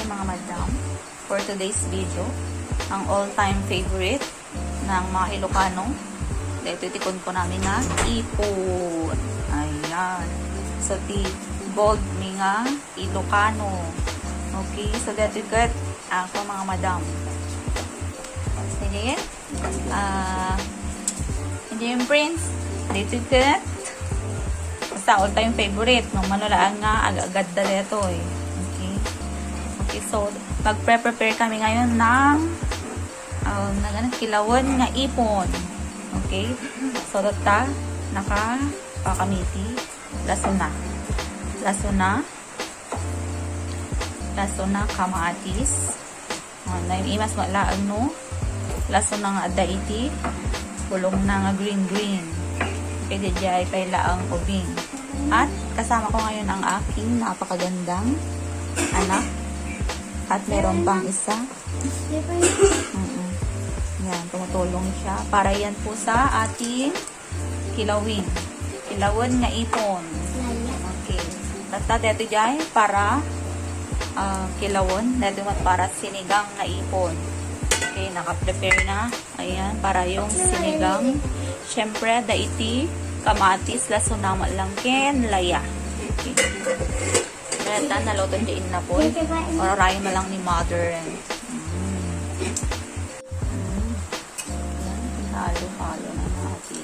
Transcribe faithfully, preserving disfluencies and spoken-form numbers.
Mga madam, for today's video, ang all-time favorite ng mga Ilocano, dito tikon ko namin nga ipon. Ayan. So, ti gold mi nga Ilocano. Okay, so dito ket ako, mga madam. Sige. Ah, hindi yung prince. Dito ket. Basta all time favorite. No, mano laang nga ag-agad da dito eh. Okay. Okay, so mag-prepare kami ngayon ng um, ng ano, kilawan nga ipon. Okay? So, ta, naka pakamiti. Lasuna. Lasuna. Lasuna, kamatis. Ah, na imas mo laang, no? Lasuna nga adda iti bulong na nga green green. Pwede di ay pay laang ubing. At kasama ko ngayon ang aking napakagandang anak. At meron pang isa. Mm-mm. Yan, tumutulong siya. Para yan po sa ating kilawin. Kilawan nga ipon. Okay. Basta dito jay para ah, kilawan. Dito mat para sinigang nga ipon. Okay, naka-prepare na. Ayan, para yung sinigang. Siyempre, da iti kamatis, lasuna, lang ken laya. Okay. Kaya ta, naluto di inna po. Orarayo na lang ni mother. Mm. Mm. Yan, halo-halo na natin.